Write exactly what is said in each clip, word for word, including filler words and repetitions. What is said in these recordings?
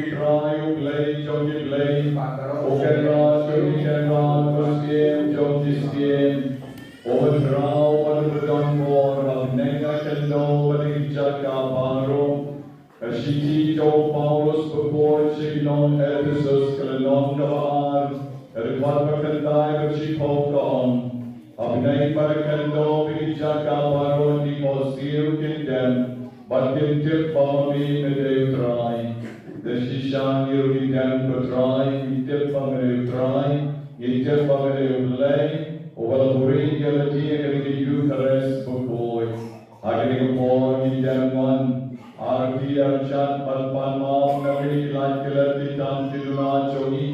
Trai U Blei jong ki blei, U Kynrad jong ki kynrad, U Syiem jong ki syiem. Ko Trai, ko don bor, ha bneng, ha khyndew bad ha ki jaka baroh. Ka shithi jong u Paulus bakhuid sha ki nong Ephesus, ka lynnong kaba ar, ka dkhot ba khyndai bad shiphew ka ong: Ha bneng bad ha khyndew bad ki jaka baroh ki khohsiew kin dem bad kin tip ba ma me nga dei U Trai. Da shisha ngi ruh ngi dem, ko Trai, ngi tip ba me dei U Trai, ngi tip ba me dei U Blei uba la buhrieh ïa lade ha ka Eukharist bakhuid. Ha kane ka por ngi dem ngon, arti arjat bad pan map na me ki lait ki let, ki tam ki duna jong ngi,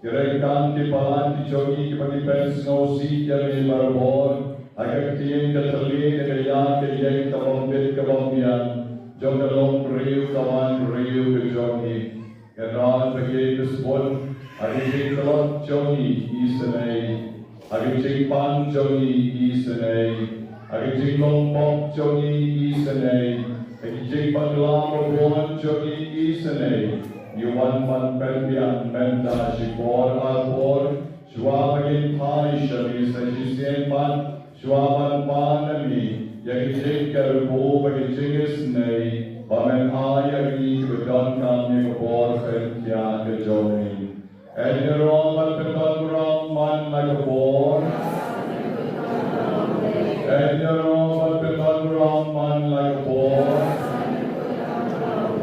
ki rei kam ki palat ki jong ngi, kiba ki pynsngewsih ïa me barabor ha ka ktien ka thylliej, ka ïa ka ïeng ka bym bit ka bym biang jong ka longbriew ka wanbriew ka jong ngi. Kynrad, ba ki ïai pynspun ha ki jingtlot jong ngi isynei, ha ki jingpan jong ngi isynei, ha ki jinglong pop jong ngi isynei, ha ki jingbakla babun jong ngi isynei. Ngi wan ban pynbiang mynta shipor ar por, shuwa ba ngin phai sha me sa shisien pat, shuwa ban pan na me ïa ki jingkyrkhu bad ki jingisynei ba men ai ïa ngi kiba donkam ïa ka bor pynkhiah ka jong me. Ïaroh bad pyndonburom man la ka bor. Ïaroh bad pyndonburom man la ka bor.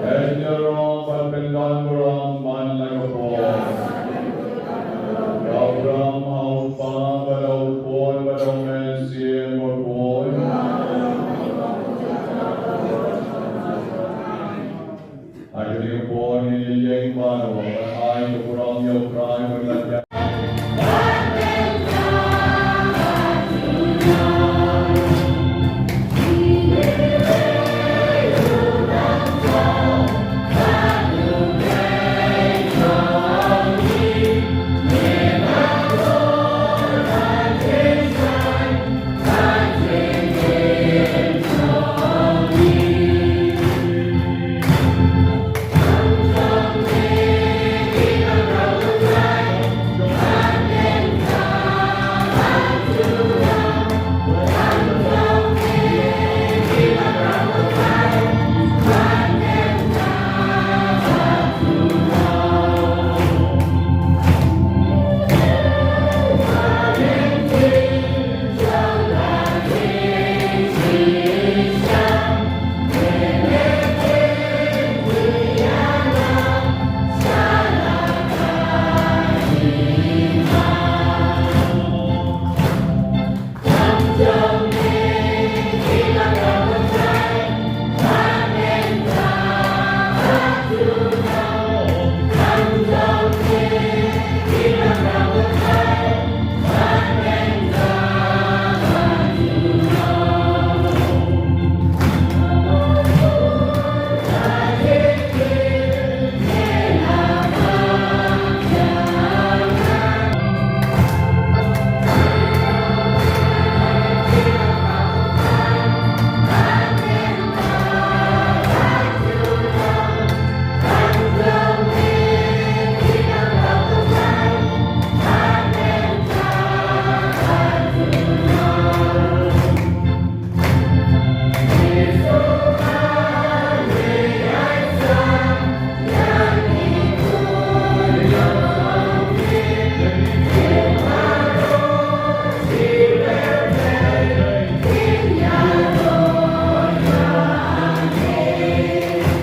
Ïaroh bad pyndonburom man la ka bor. Ka burom ha u Kpa bad ha u Khun bad ha u Mynsiem Bakhuid. Ha kane ka por ngin ïeng baroh ban ai ka burom ïa U Trai bad ban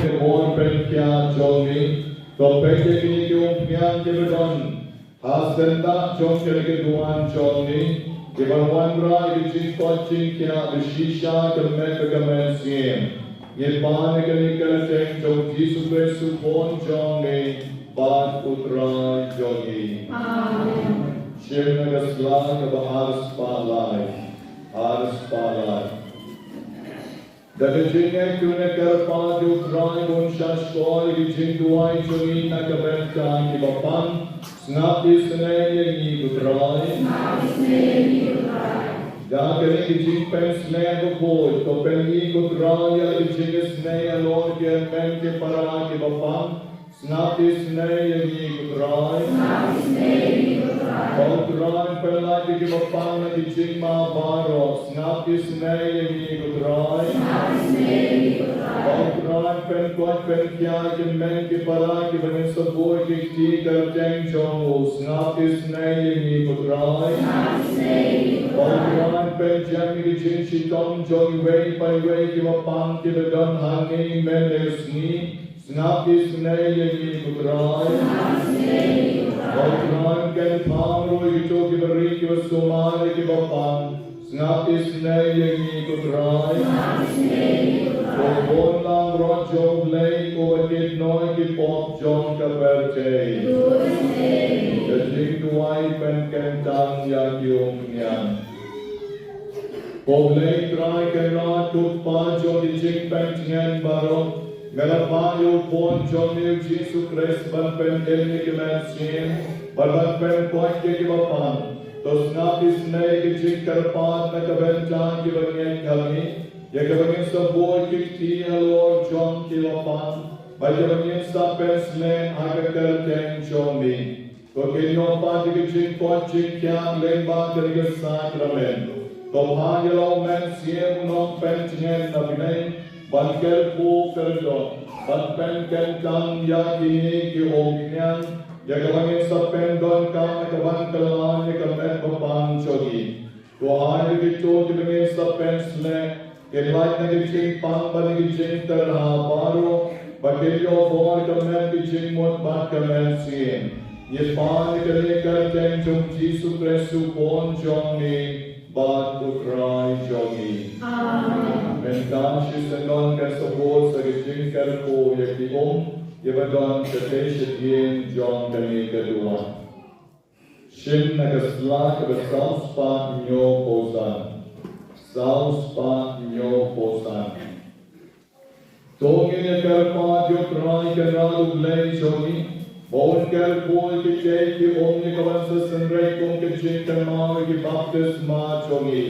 Ka bor pynkhiah jong me, to peit ïa kine ki umphniang kiba don ha syndah jong kane ka duwan jong me, kiba wanrah ïa ka jingkoit jingkhiah ba shisha ka met bad ka mynsiem. Ngi pan ïa kane ka kyrteng jong U Jisu Khrist U Khun jong me bad U Trai jong ngi. Amen. Shim na ka sla kaba arspah lai. Arspah lai. Da ka jingngeit to ne kyrpad ïa U Trai, bun sha shkor ïa ki jingduwai jong ngi na ka bynta kiba pang. Sngap isynei ïa ngi, ko Trai. Sngap isynei ïa ngi, ko Trai. Da kane ka jingpynsngew bakhuid, to pyni, ko Trai, ïa la ka jingisynei halor ki hynmen ki para kiba pang. Sngap isynei ïa ngi ko Trai. Ko Trai, pynlait ïa kiba pang na ki jingma baroh. Sngap isynei ïa ngi ko Trai. Ko Trai, pynkoit pynkhiah ïa ki hynmen ki para kiba ngin sa buh ïa ki kti kyrteng jong u. Sngap isynei ïa ngi ko Trai. Ko Trai, pynjem ïa ki jingshitom jong iwei pa iwei kiba pang kiba don hangne mynne ka sngi. Sngap isynei ïa ngi ko Trai. Ko Trai, kynpham ruh ïa kito kiba rit kiba sumar ïa kiba pang. Sngap isynei ïa ngi ko Trai. Ko Khun langbrot jong U Blei, uba kit noh ïa ki pop jong ka pyrthei. Ka jingduwai pynkyntang ïa ki umphniang. Ko Blei Trai Kynrad, ko Kpa jong ki jingpyntngen baroh, me la phah ïa u Khun jong me U Jisu Khrist ban pynim ïa ki mynsiem bad ban pynkoit ïa kiba pang. To sngap isynei ïa ki jingkyrpad na ka bynta kiba ngeit ha me, ïa kaba ngin sa buh ïa ki kti halor jong kiba pang, bad ïa kaba ngin sa pynshlur ha ka kyrteng jong me. To kynnoh pat ïa ki jingkoit jingkhiah lyngba kane ka sakramen. To phah ïa la u Mynsiem u Nongpyntngen na bneng ban kyrkhu kyrdoh, ban pynkyntang ïa kine ki umphniang, ïa kaba ngin sa pyndonkam ïa ka ban kylla ïa ka met ba pang jong ngi. To ai ba kito kiba ngin sa pynshlur kin lait na ki jingpang bad na ki jingtyrha baroh, ba kin ïoh bor ka met, ka jingmut bad ka mynsiem. Ngi pan ïa kane ha ka kyrteng jong U Jisu Khrist u Khun jong me bad u Trai jong ngi. Amen. Mynta shisien kan sa buh sa ka jingkyrkhu ïa ki um, ïa ba don ka tei shadien jong kane ka duwan. Shim na ka sla kaba saw spah hynñiew phew san. Saw spah hynñiew phew san. To ngin ïa kyrpad ïa U Trai Kynrad U Blei jong ngi, ba un kyrkhu ïa kitei ki um ïa ka ban sa synreit kum ka jingkynmaw ïa ki baptisma jong ngi.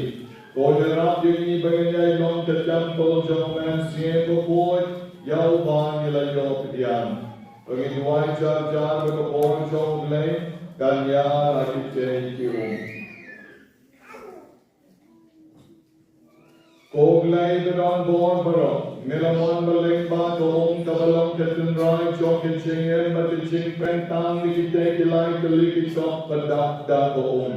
To ïarap ïa ngi ba ngin ïai long ka templ jong U Mynsiem Bakhuid, ïa uba ngi la ïoh pdiang. To ngin duwai jar jar ba ka bor jong U Blei kan ïar ha kitei ki um. Ko Blei ba don bor baroh, me la mon ba lyngba ka um kaba long ka tynrai jong ka jingim bad ka jingpyntang ïa kitei ki lai tylli ki jop ba dap da ka um.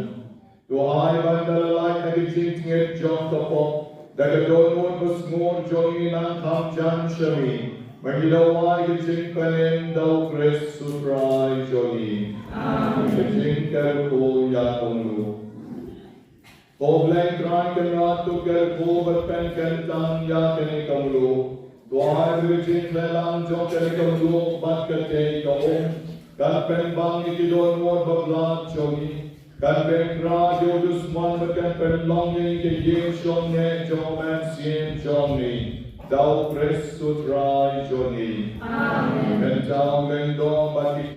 To ai ba ynda la lait na ka jingtngit jong ka pop, da ka dohnud ba sngur jong ngi nang kham jan sha me, ba ngi la wai ka jingpynim da U Khrist U Trai jong ngi. Amen. Ka jingkyrkhu ïa ka mluh. Ko Blei Trai Kynrad, to kyrkhu bad pynkyntang ïa kane ka mluh. To ai ba ka jingkhlaiñ lang jong kane ka mluh bad katei ka um kan pynbang ïa ki dohnud ba blah jong ngi, kan pynkhreh ïa u dusmon bad kan pynlong ïa ngi ka ïing shong neh jong U Mynsiem jong me, da U Khrist U Trai jong ngi. Amen. Mynta U Blei un don bad ki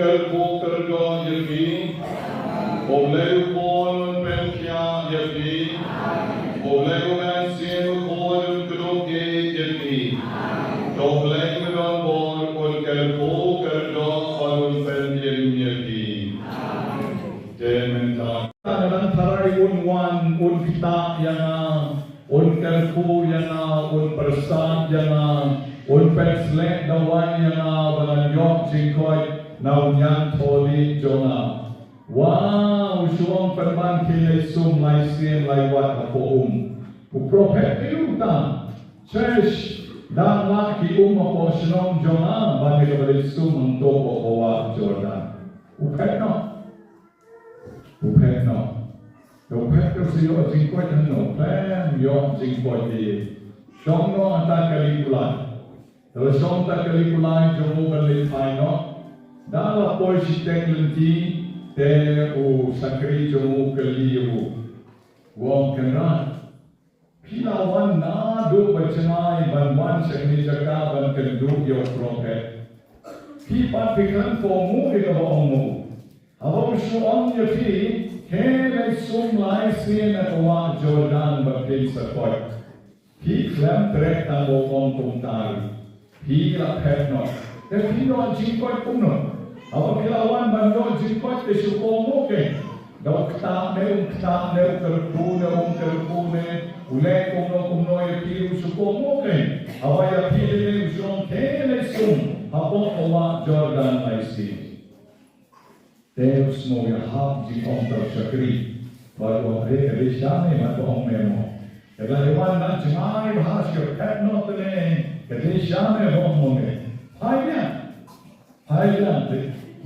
Kyrkhu kyrdoh ïa phi. U Blei u Khun un pynkhiah ïa phi. U Blei u Mynsiem Bakhuid un kdup ïa phi. To U Blei ba don bor un kyrkhu kyrdoh bad un pyndem ïa phi. Te mynta. Tang dang tharai un wan un ktah ïa nga. Un kyrkhu ïa nga, un pyrsad ïa nga, un pynsleh dawai ïa nga, ba ngan ïoh jingkoit na u niam thylliej jong nga. Wa, u shu ong pynban khie leit sum lai sien lai wat hapoh um. U prophet te u tang. Chesh, dang lah ki um hapoh shnong jong nga, ban ïa kaba leit sum hangto hapoh ka wah Jordan. U phet noh. U phet noh. Te u phet te u sa ïoh jingkoit hangno, khlem ïoh jingkoit ïa. Shong noh hangta kali kulai. Te la shong hangta kali kulai jong u ban leit phai noh. Da la poi shiteng lynti, te u shakri jong u u kylli ïa u. U ong, Kynrad, phi la wan naduh ba jngai ban wan sha kane ka jaka ban kynduh ïa u prophet. Phi pat phi khlem pom ïa kaba ong ma u. Haba u shu ong ïa phi, khie leit sum lai sien ha ka wah Jordan ba phin sa koit. Phi khlem treh tang ba u ong kumta. Phi la phet noh. Te phi ïoh jingkoit kumno? Haba phi la wan ban ïoh jingkoit te shu kohnguh kein. Da u ktah ne um ktah ne, u kyrkhu ne um kyrkhu ne, u leh kumno kumno ïa phi u shu kohnguh kein. Haba ïa phi lei lei u shu ong khie leit sum hapoh ka wah Jordan lai sien. Te u sngew ïahap jingong u shakri. Bad u ong, eh, ka dei sha me, bad u ong me mo. Ka dei wan na jngai bha sha phet noh te ne, ka dei sha me, bad u ong me. Phai ïa. Phai ïa.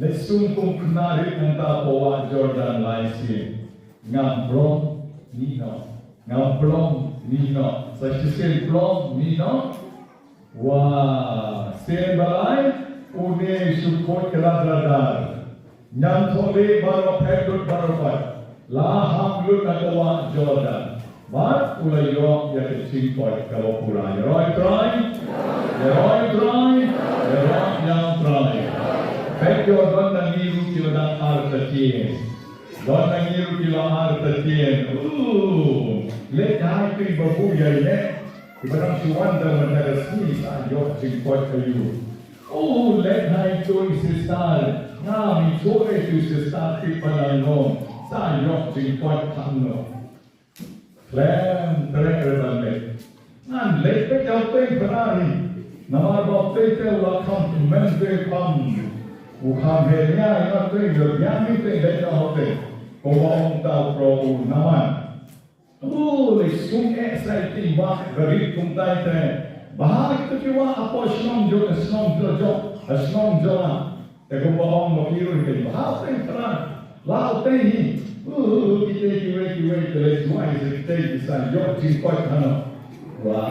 Leit sum kum khynnah rit hangta hapoh wah Jordan lai sien. Ngam prom mih noh. Ngam prom mih noh. Sa shisien prom mih noh. Wa, sien ba lai, une shu khuid kylla dar dar. Niam thylliej baroh phet lut baroh pat. La hap lut na ka wah Jordan. Bad u la ïoh ïa ka jingkoit kaba pura. Ïaroh ïa u Trai. Ïaroh ïa u Trai. Ïaroh ïa u Trai. Peit ïoh don na ngi ruh ki la dang artatien. Don na ngi ruh ki la artatien. Uh, leit ha ki ba buh ïa leh. Kiba dang shu wan da mynta ka sngi sa ïoh jingkoit aïu. Oh, leit ha itu i sister. Nga mi shu leit itu i sister tip ba nang long. Sa ïoh jingkoit hangno. Khlem treh re ban leit. Ngan leit beit ïa utei Ferrari. Namar ba utei te u la kham kmen te kham. U kham heh ïa nga utei, ïa nga utei leit ïa utei. Kumba ong ta u pro u Naman. U leit sum eh sa ïa ki wah barit kumta te. Bha kito ki wah hapoh shnong jong, shnong jong, shnong jong. Te kumba ong ma ki ruh te bha te trai. La te hi. U kite kiwei kiwei te leit duwai te te ki sa ïoh jingkoit hano. Wa.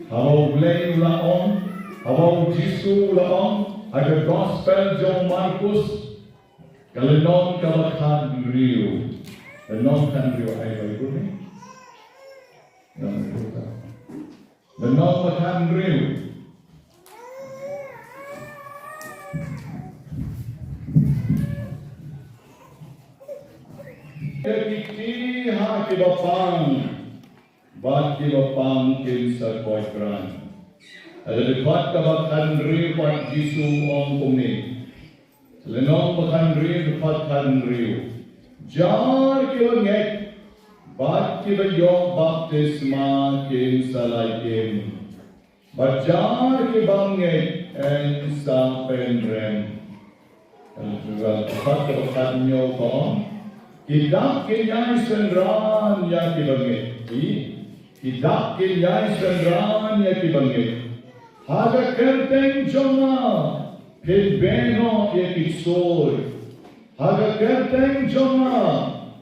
Haba U Blei u la ong, haba U Jisu u la ong ha ka gospel jong Markus. Ka lynnong kaba khathynriew. Lynnong khathynriew ai Baibl ne? Lynnong khathynriew. Lynnong khathynriew. Ki kti ha kiba pang. Bad kiba pang kin sa koit khrang. Ha ka dkhot kaba khathynriew pat Jisu u ong kumne. Lynnong ba khathynriew dkhot khathynriew. Jar kiba ngeit bad kiba ïoh baptisma kin sa lai im. Bad jar ki bym ngeit yn sa pynrem. Ka dkhot kaba khathynñiew ka ong. Ki dak kin ïai synran ïa kiba ngeit. Ki, ki dak kin ïai synran ïa kiba ngeit. Ha ka kyrteng jong nga phin beh noh ïa ki sur. Ha ka kyrteng jong nga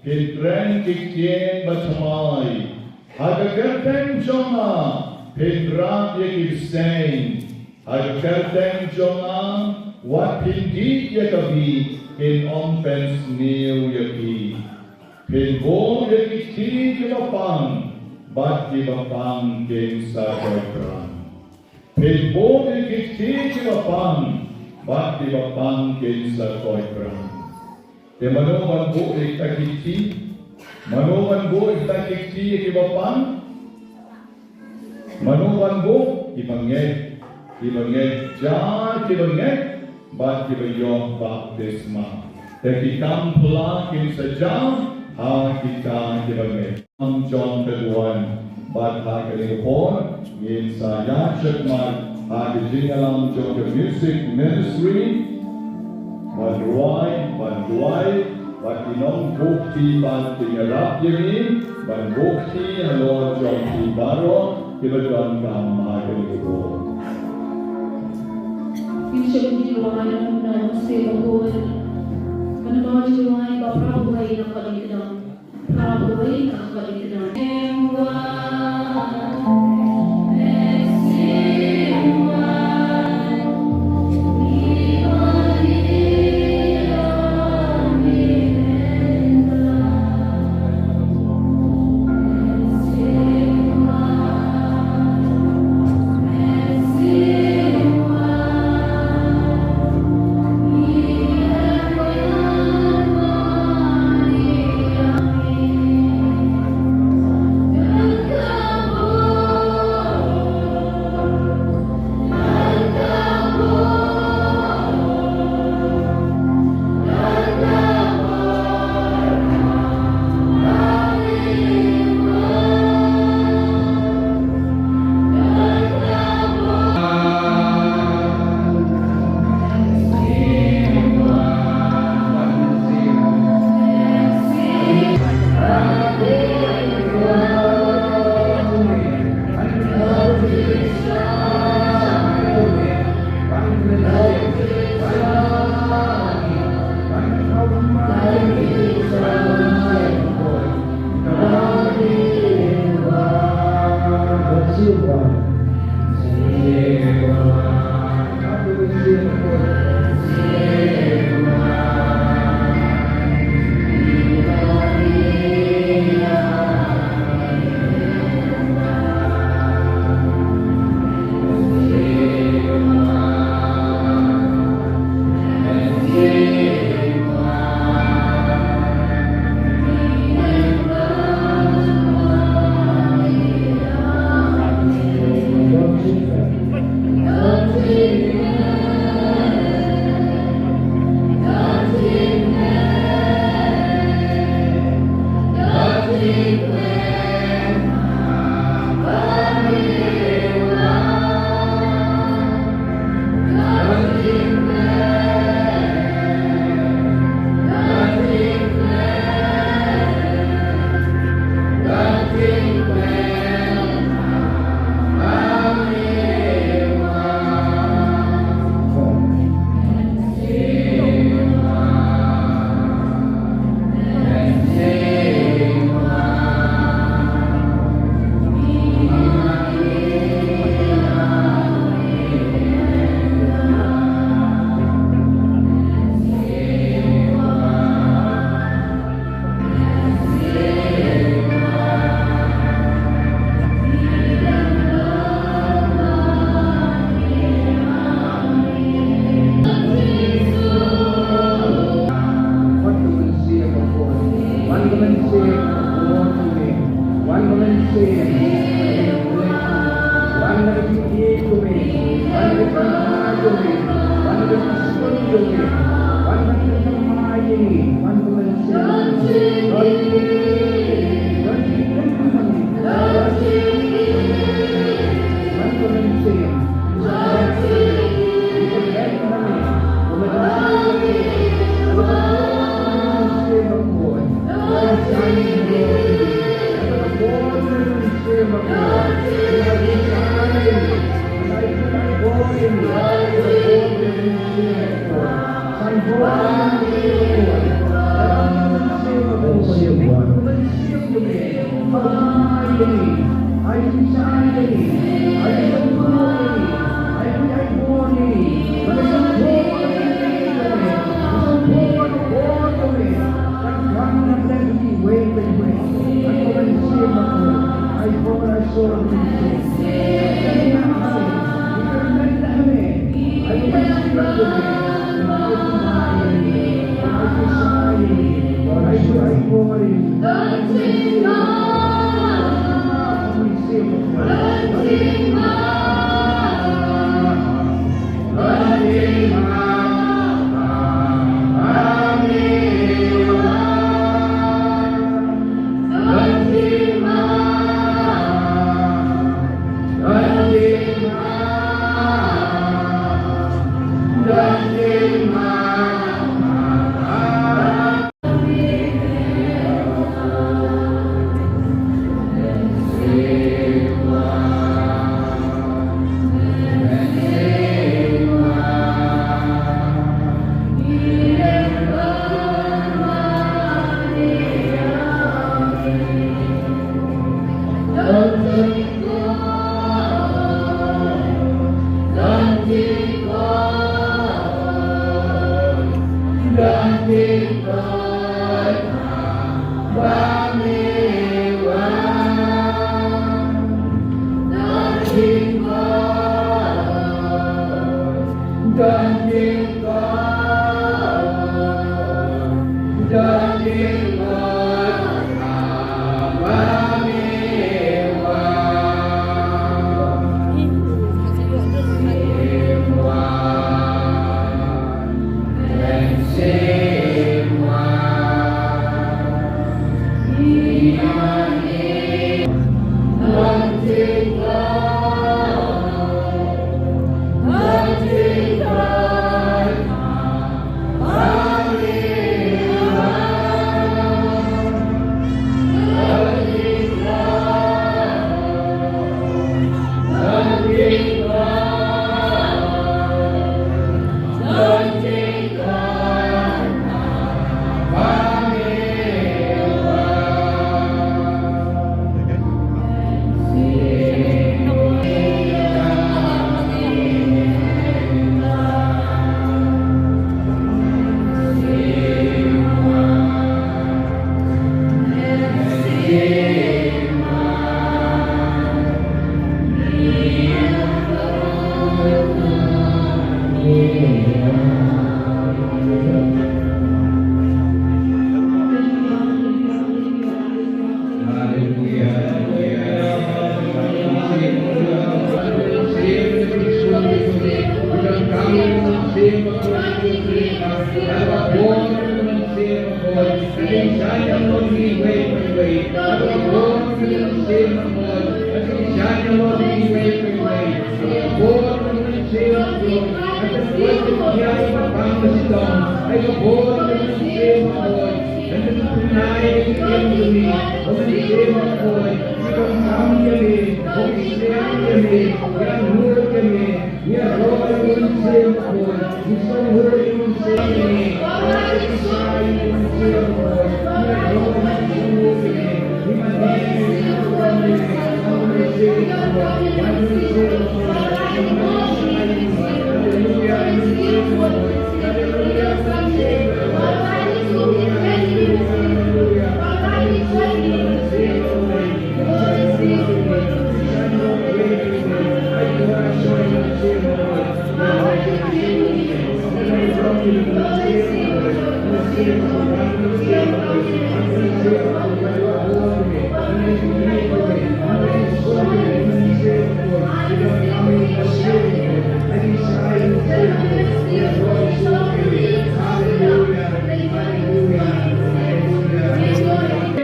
phin kren ki ktien bathymmai. Ha ka kyrteng jong nga phin rah ïa ki bseiñ. Ha ka kyrteng jong nga wat phin dih ïa ka bih, kin ym pynsniew ïa phi. Phin buh ïa ki kti kiba pang bad kiba pang kin sa koit khrang. Phin buh ïa ki kti kiba pang Bad kiba pang kin sa koit bran. Te mano ban buh ïa kita ki kti? Mano ban buh ïa kita ki kti ïa kiba pang? Mano ban buh? Kiba ngeit, kiba ngeit, jar kiba ngeit bad kiba ïoh baptisma. Te ki kam phylla kin sa jam ha kita kiba ngeit. Kam jong ka duwan bad ha kane ka por ngin sa ïaid shakhmat ha ka jingïalam jong ka music ministry. Ban rwai, ban duwai, bad ki nongbuh kti bad ki nongïarap ïa ngi, ban buh kti halor jong phi baroh kiba donkam ha kane ka por. Ngin sa ïa duwai na u Mynsiem Bakhuid. Ban duwai ba para bangeit na ka dei ka dang.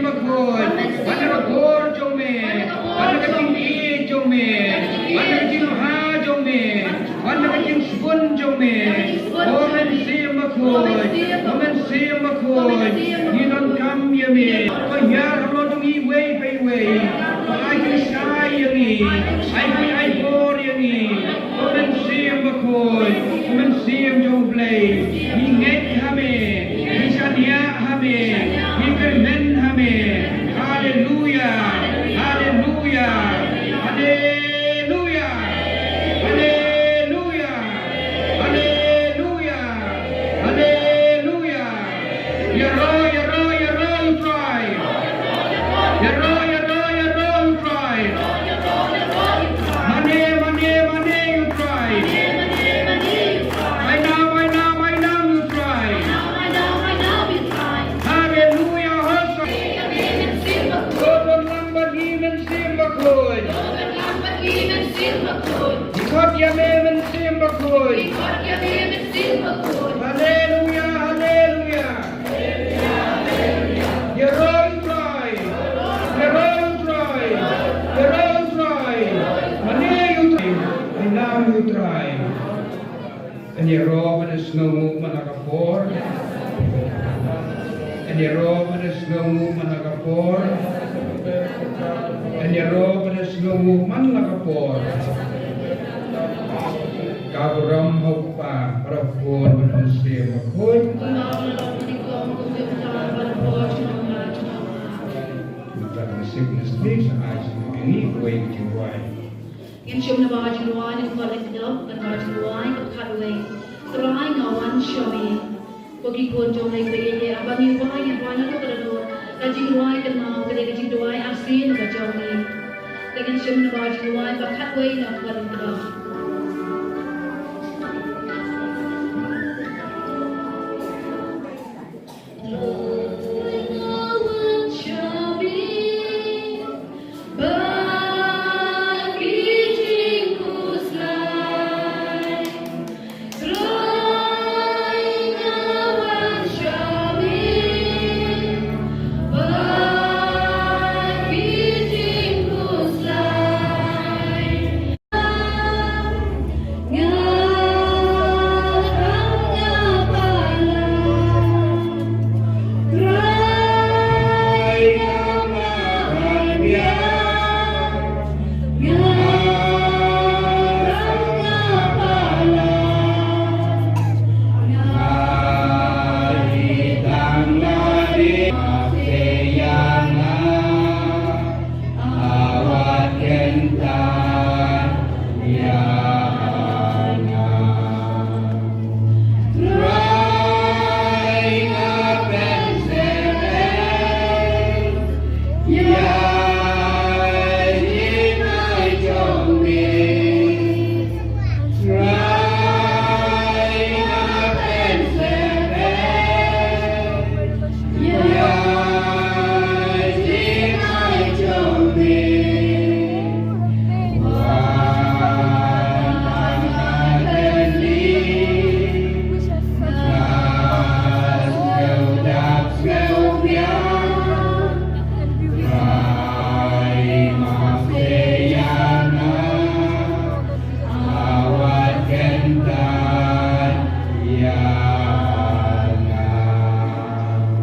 Bakhuid, ban da ka bor jong me, ban da ka jingïeit jong me, ban da ka jingbha jong me, ban da ka jingsbun jong me. O Mynsiem Bakhuid, O Mynsiem Bakhuid, ngi donkam ïa me. Ko hiar halor jong iwei pa iwei. Ai jingshai ïa ngi, ai khuid ai bor ïa ngi. O Mynsiem Bakhuid, O Mynsiem jong U Blei, ngi ngeit ha me, ngi shaniah ha me, ngi kyrmen ha me. Haleluia, haleluia, haleluia, haleluia, haleluia, haleluia. Ïaroh, ïaroh, ïaroh, U Trai. Ïaroh, ïaroh, ïaroh, U Trai. Mane, mane, mane, U Trai. Ai nam, ai nam, ai nam, U Trai. Haleluia, Hosanna. Ko don lang bad ngi Mynsiem Bakhuid. Ngi khot ïa me Mynsiem Bakhuid. Haleluia, haleluia. Ïaroh U Trai. Ïaroh U Trai. Ïaroh U Trai. Mane U Trai. Ai nam U Trai. Ngan ïaroh ban da sngewnguh man la ka por. Ngan ïaroh ban da sngewnguh man la ka por. Ngan ïaroh ban da sngewnguh man la ka por. Ka burom ha U Kpa, bad ha U Khun, bad ha U Mynsiem Bakhuid. Bad ha U Mynsiem Bakhuid. Ngin shim na ba jingrwai, ngan khot ïa ka dap, ban ba jingrwai kaba khatwei. Trai nga wan sha me. Ko ki khun jong ngi, ko ïa ngi, haba ngi rwai, ngi rwai naduh ka naduh. Ka jingrwai kynmaw ka dei ka jingduwai arsien ka jong ngi. Te ngin shim naba jingrwai ba khatwei na ka kaba.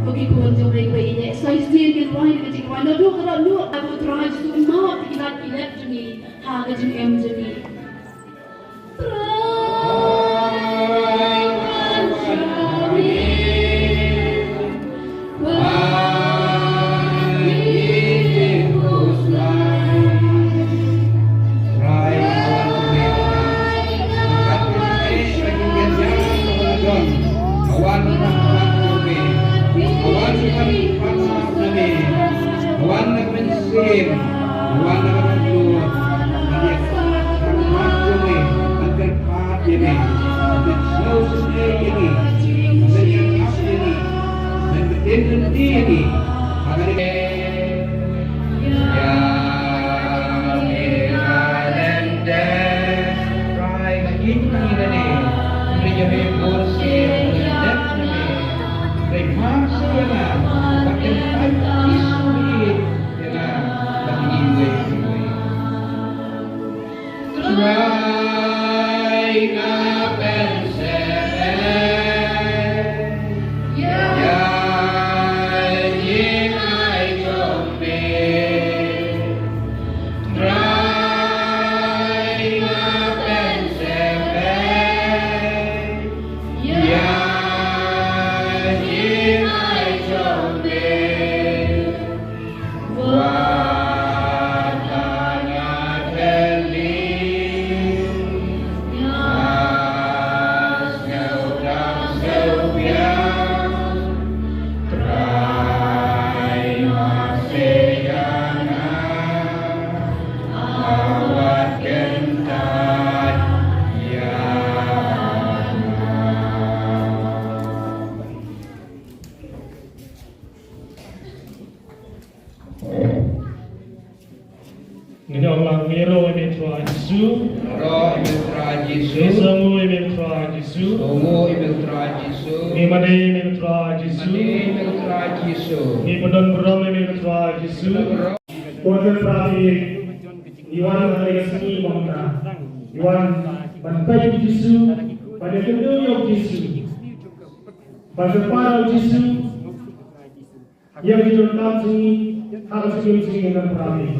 Ko ki khun jong ngi, ko ïa ngi, sa shisien ngin rwai ka jingkyrmen naduh ka dohnud, ha U Trai Jisu, map ïa ki lad ki lep jong ngi ha ka jingim jong ngi. Ngin ïa ong lang, ngi ïaroh ïa me Trai Jisu. Ïaroh ïa me Trai Jisu. Ngi sngewnguh ïa me Trai Jisu. Sngewnguh ïa me Trai Jisu. Ngi mane ïa me Trai Jisu. Mane ïa me Trai Jisu. Ngi pyndonkam ïa me Trai Jisu. Pyndonkam. Ko Trai Jisu, ngi wan ha kane ka sngi mynta. Ngi wan ban peit ïa u Jisu, ban ïakynduh ïa u Jisu. Ban kyrpad ïa u Jisu. Ïa ki jingdonkam jong ngi ha ka jingim jong ngi, Nongpynim.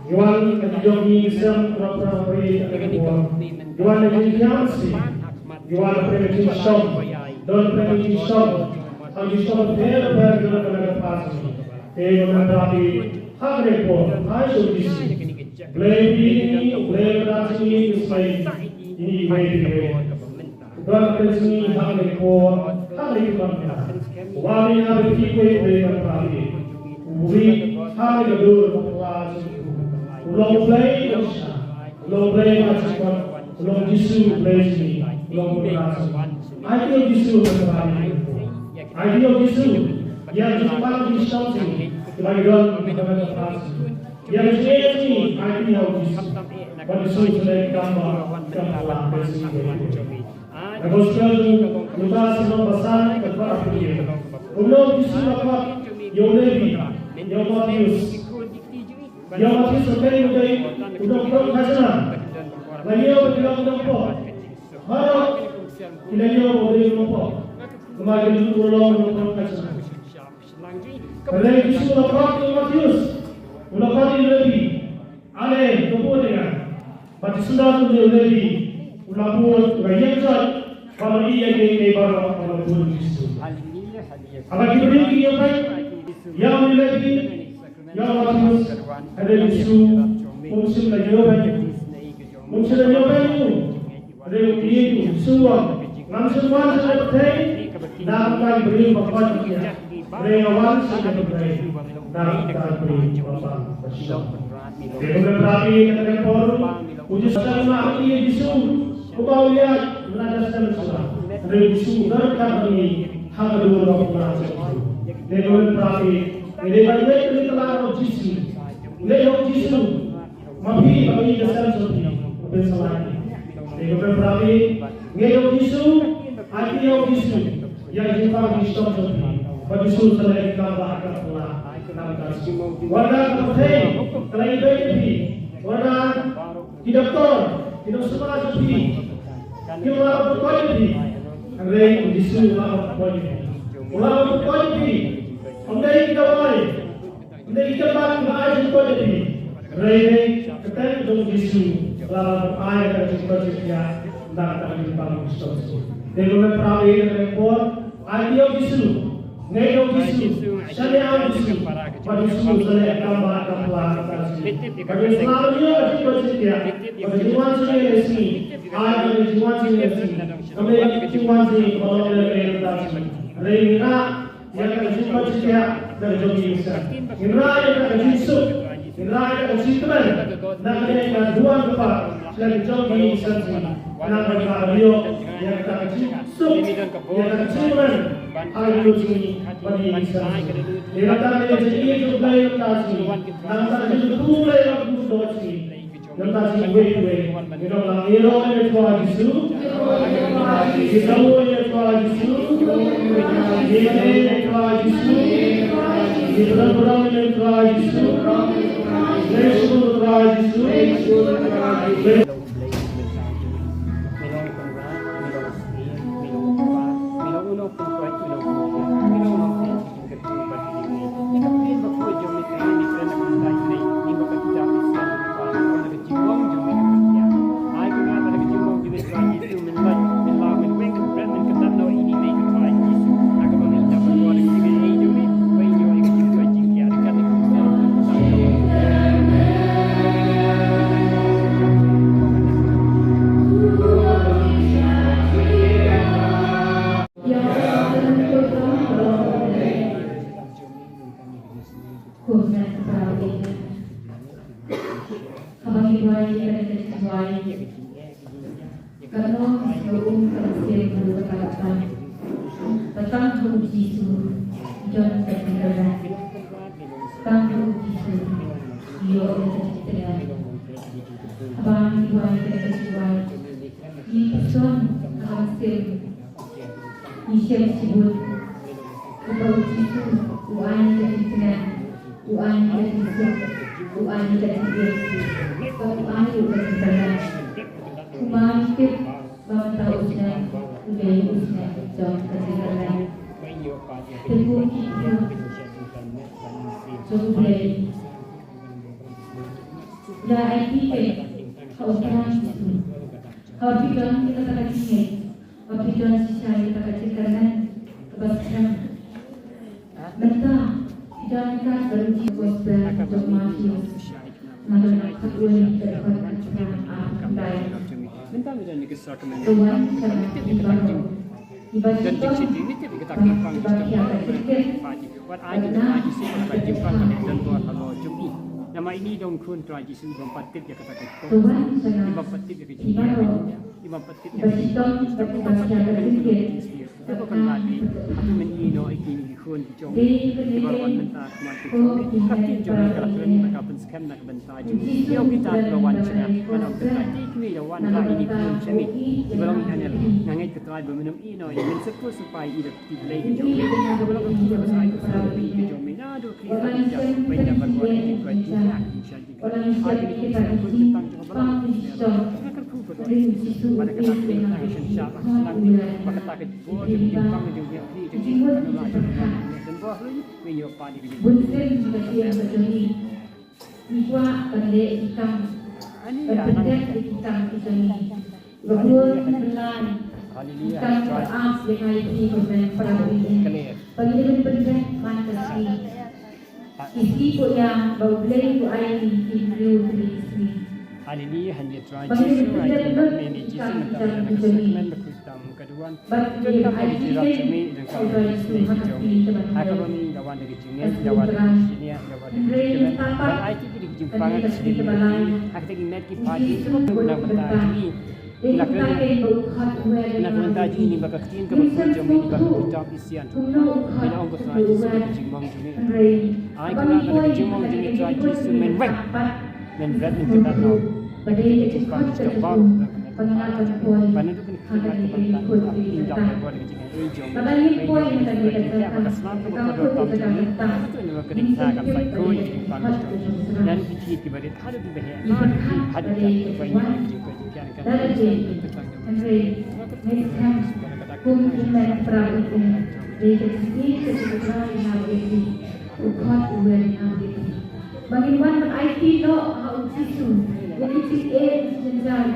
Ngi wan ka jong ngi ki sem, Nongpynim, ha kane ka por. Ngi wan da ka jingkyrmen. Ngi wan da ka jingshong. Don ka jingshong. Ka jingshong pher pher jong ka jingkyrmen jong ngi. Te Nongpynim, ha kane ka por, ai sha u Jisu. Blei phi ïa ngi, Blei phi ïa ngi, Blei phi ïa ngi. Don ka jingshong ha kane ka por. Wa ni ha beti kwe kwe ban prapi. Wi ha ni ka dur ba pla. U long play ka sha. U long play ba chi kon. U long Jisu play chi. U long play chi. Ai ti Jisu ban prapi. Ai ti Jisu. Ya Jisu ban Jisu chi. Ba don ban prapi. Ya Jisu ai ti Jisu. Ban Jisu selek kamba kamba play chi. Na gospel jong Lukas lynnong ba san, dkhot arphew. Kumno u Jisu u la khot ïa u Lebi, ïa u Matheus. Ïa u Matheus u dei u dei u nongpyndonkam khajna. La ïoh ba u long u nongpop. Baroh ki la ïoh ba u dei u nongpop. Namar ki la ïoh ba u long u nongpyndonkam khajna. Hynrei u Jisu u la khot ïa u Matheus. U la khot ïa u Lebi. Ale, to bud ïa nga. Bad u sundar u Lebi u la bud, u la ïeng jot, bad u la ïeng ïa kiei kiei baroh ba la bud u Jisu. Haba ki briew ki ïeng beit ïa u Lebi, ïa u Matheus, hynrei u Jisu um shym la ïeng beit. Um shym la ïeng beit u. Hynrei u Jisu u ong, ngam shym wan sha ka pyrthei da ka briew ba khot ïa nga. Hynrei nga wan sha ka pyrthei da ka briew ba khot ïa nga. Te kumne pra ïa kata ka por, u Jisu u la ïathuh ïa u Jisu, kumba u ïaid na ka stem sha. Hynrei u Jisu u don ryngkat bad ngi ha ka dur ba pla. Te kumne pra ïa, te dei ban leit ïa ka la u Jisu. Leit ha u Jisu. Ma phi, ma phi ka stem sha phi, ma phi sa lai. Te kumne pra ïa, ngeit ha u Jisu, ai ti ïa u Jisu. Ïa ka jingpang jingstad jong phi. Ba u Jisu u sa leh ïa ka ba ka pla. Wat la ka pyrthei ka la ïeit ïa phi. Wat la ki doktor ki nongsuba jong phi kim lah ban pynkoit ïa phi. Hynrei u Jisu u lah ban pynkoit ïa phi. U lah ban pynkoit ïa phi. Ym dei ki dawai. Ym dei ki kyrpad kiba ai jingkoit ïa phi. Hynrei dei ka kyrteng jong u Jisu. Lada phi ai ka jingkoit jingkhiah, nangta ka jingpang jingstad. Te kumne pra ïa ka por, ai ïa u Jisu. Ngeit ïa u Jisu. Shaniah ïa u Jisu. Ba u Jisu u sa leh kam ba ka pla ka shi. Ba ka jingpang ïa ka jingkoit jingkhiah. Ba ka jingwan jong ngi ïa ka sngi. Ai ka jingwan jong ngi ïa ka sngi. Kam dei ka jingwan jong ngi ba long leh leh ka shi. Hynrei ngi na Ïa ka jingkoit jingkhiah na ka jong ngi ngin sa. Ngin rah ïa ka jingsuk. Ngin rah ïa ka jingkmen. Na ka liang ka duwan kpa sha ka jong ngi ngin sa. Na ka liang ka ïoh ïa ka jingsuk. Ïa ka jingkmen. Ha ka jong ngi ba ngi ngin sa. Ïa ka ta ka jingïeit jong Blei ka ta jong ngi. Na ka jingkmen Blei ka ta jong ngi. Nangta shi wei wei. Ngi dang lang ïa ro ïa Trai Jisu. Ngi dang ro ïa Trai Jisu. Ngi dang ro ïa Trai Jisu. Ngi dang ro ïa Trai Jisu. Ngi dang ro ïa Trai Jisu. Haba ngi duwai ïa kane ka jingduwai, ka nong ka um ka sien ka ruh ka kata. Ba tang ha u Jisu don ka jingkyrmen. Tang ha u Jisu ïoh ïa ka jingkyrmen. Haba ngi duwai ïa kane ka jingduwai, ngi pynshong ha ka mynsiem. Ngi shem shibun. Kaba u Jisu u ai ka jingkmen, u ai ka jingsuk, u ai ka jingim, bad u ai ruh ka jingkyrmen. Kumba ngi tip ba mynta u snem u dei u snem jong ka jingkyrmen. Te ko ki briew jong U Blei, ïa aiti kein ha u Trai Jisu. Haba phi don ïa kata ka jingngeit, ba phi don shisha ïa kata ka jingkyrmen kaba skhem. Mynta phi don ïa ka, ba ngi Gospel jong u Mathaios, na ka lynnong khatwei, ka dkhot khatphra, arphew khyndai. Mynta phi don ïa ka sacrament. Ka wan sha phi baroh. Don jingshit jingmut ïa kata ka jingpang jingshiteng ba ki, wat ai ki da Trai Jisu ba ka jingpang ka dei don bor halor jong i. Namar ine i dei u khun Trai Jisu i bym pat tip ïa kata ka jingpang, i bym pat tip ïa ka jingpang, i bym pat tip ïa ka jingpang, i bym pat tip ïa ka jingpang. Te ba kan lait, hato men ïehnoh ïa kine ki khun ki jong i kiba la wan mynta ha khmat ki jong i? Ka ktien jong i ka la kren, ka la pynskhem na ka bynta jong i. Ïa kita kiba la wan sha nga, ngan ong, Trai, te kine ïa wan la ïa kine ki khun jong i kiba long i angel. Nga ngeit, ko Trai, ba men ym ïehnoh ïa i, men sa khuslai ïa i da ki kti Blei ki jong i, kiba long ki kti ba sa ai khuslai ïa ki jong i. Naduh ki kti ba ïa ban wan ïa ki kti ba ïa ki kti. Bun sien ki Khristan ki kwah ban leh ki kam, ban protect ïa ki kam ki jong ngi. Ba bun sien ki kam ki ap ïa ngi ki ban protect ïa ngi. Ba ngi dei ban protect man ka sngi. Ki sngi ko ïa ba U Blei u ai ïa ngi ki briew tylli ki sngi. Haleluia, haleluia, Trai Jisu, ai ki mat ne ne Jisu, mynta ka sacrament ba khuid tam ka duwan. Bad ki ai ki ïa ki jong ngi, jong ka sngi ki jong ngi. Ha kaba ngi da wan da ka jingngeit, da wan da ka jingngeit, da wan da ka jingngeit. Bad ai ki ki da ka jingpang ka sngi ki jong ngi. Ha kata ki met ki phad ki, na ka bynta jong ngi. Na ka bynta jong ngi, ba ka ktien kaba khuid jong ngi, ba ka kitab Isian. Ngi ong, ko Trai Jisu, ka jingmong jong ngi. Ai kaba ka jingmong jong ngi, Trai Jisu, men weng. Men bret, men kyndat noh. Ba dei ka jingkhot ka jong u, ba nga la ban poi ha kane ka ri khuid ri kata. Ba la ïoh poi ha kane ka jaka, ba ka snam kaba kordor tam jong ngi, ba ka dei ka ding ha ka sai khuid ri kata. Naduh ki thied kiba rit haduh kiba heh, haduh kiba wan. Hynrei ngi skhem kum ki hynmen kynrad ïa u, dei ka jingïeit ka jingkyrkhu ïa u, u khot u wer ïa u. Ba ngin wan ban aiti noh ha u Jisu ïa ki jingeh ki jingjar.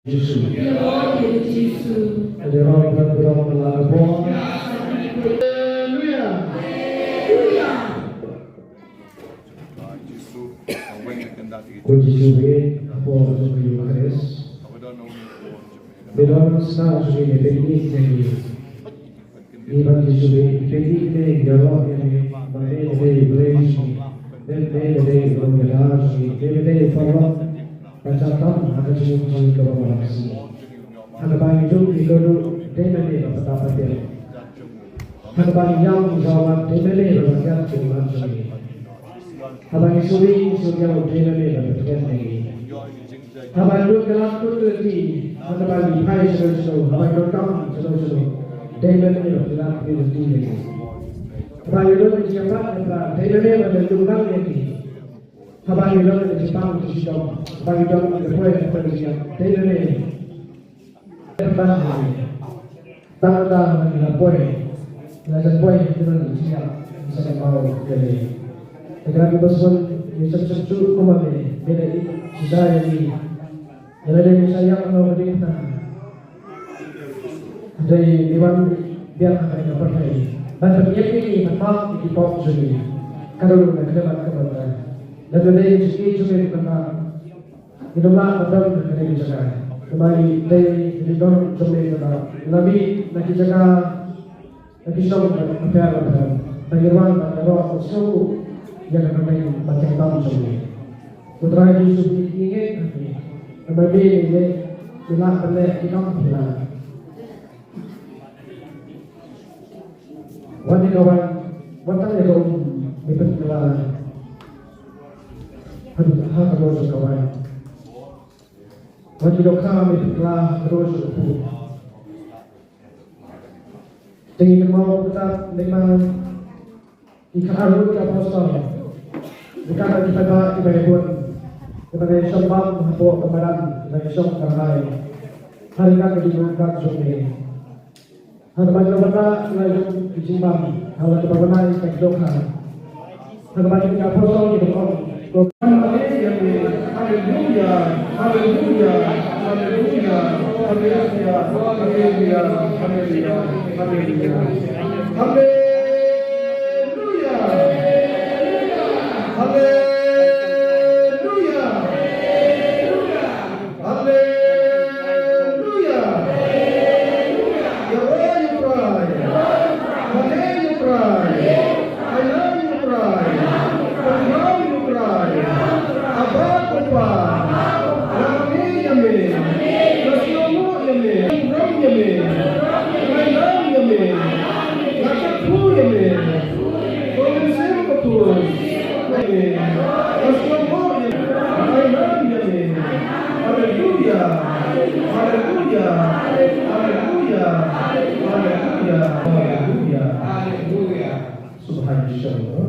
Jisu. Haleluya. Ko Jisu, ko Jisu, ko Jisu. Te don sa jong ngi, te ngi te ngi. Ngi ban ïa shu dei, te ngi te ïaroh ïa ngi ba me dei Blei jong ngi. Me dei, me dei u nongïada jong ngi. Me dei u paralok ba ju tam ha ka jingim jong ngi kaba marwei. Ha kaba ngi duk ngi kyrduh, dei me me ba pynthikna. Ha kaba ngi ïam ngi jaw, dei me me ba pynthikna jong ngi. Haba ngi suri ngi suri ïa u, dei me me ba pynthikna jong ngi. Haba ngi lut ka lad ka lynti, ha kaba ngi phai sha sha, haba ngi donkam sha sha, dei me me ba pynthikna jong ngi. Haba ngi lut ka jingïapat ka Trai, dei me me ba pynthikna jong ngi. Haba ngi lut ka jingpang ka jingdom, haba ngi dom ka poi ka poi ka jingïap, dei me me. Tang da ngi la poi, la jan poi, ngi la jan poi, ngi sa jan poi, ngi la jan poi. Te ka ngi ba sngewbha ngi sngewbha sngewbha kumba me, me la ïeit shisha ïa ngi. Ïa lade ngi sa ïap ha ka ding na. Hynrei ngi wan biang ha kane ka pyrthei ban pynïap ïa ngi, ban map ïa ki pop jong ngi. Ka don na ka ban ka ban. Lada dei jingïeit jong ngi ka ban. Ngi ym lah ban don ha kane ka jaka. Namar ngi dei ki dohnud jong me kata. Ngi la mih na ki jaka, na ki shnong bapher bapher. Ba ngi wan ban ïaroh sngewthuh ïa ka kyrteng ba kyrpang jong me. Ko Trai Jisu, ngi ngeit ha me. Namar me ngi leh, ngi lah ban leh ki kam phylla. Wat ïa ka waiñ, wat tang ïa ka um, me pynkylla. Haduh ha ka bor jong ka waiñ. Wat ïa ka dohkha, me pynkylla ha ka bor jong ka pud. Te ngi kynmaw kata, lem bad ki khatar ngut ki apostol. Ki khatar ki paidbah kiba ïa bun, kiba ïa shong bam hapoh ka madan, kiba ïa shong kyrhai. Ha ryngkat ka jingmut ka jong me. Ha kaba ngi la wanrah la jong ki jingbam, ha la kaba wanrah ïa ka dohkha. Ha kaba ki apostol ki ong, ko Haleluya, haleluya, haleluya, haleluya, haleluya, haleluya, haleluya, haleluya. Haleluya. Haleluya. Haleluya. Ïaroh ïa u Trai. Waneh ïa u Trai. Ainam ïa u Trai. Pynpaw ïa u Trai. Abba Kpa. Nga waneh ïa me. Nga sngewnguh ïa me. Nga burom ïa me. Nga ainam ïa me. Nga kyrkhu ïa me. Ko Mynsiem Bakhuid. Haleluya. Haleluya. Haleluya. Haleluya. Haleluya. Haleluya. Haleluya. Subhanallah.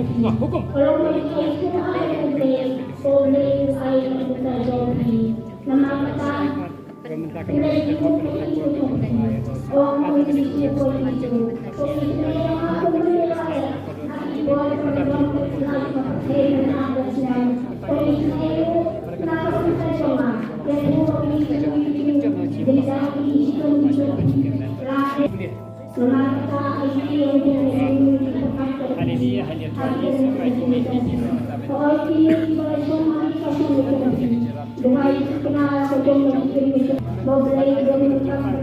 Hukum. Haleluya, haleluya, Tuhan Yesus, Tuhan Yesus.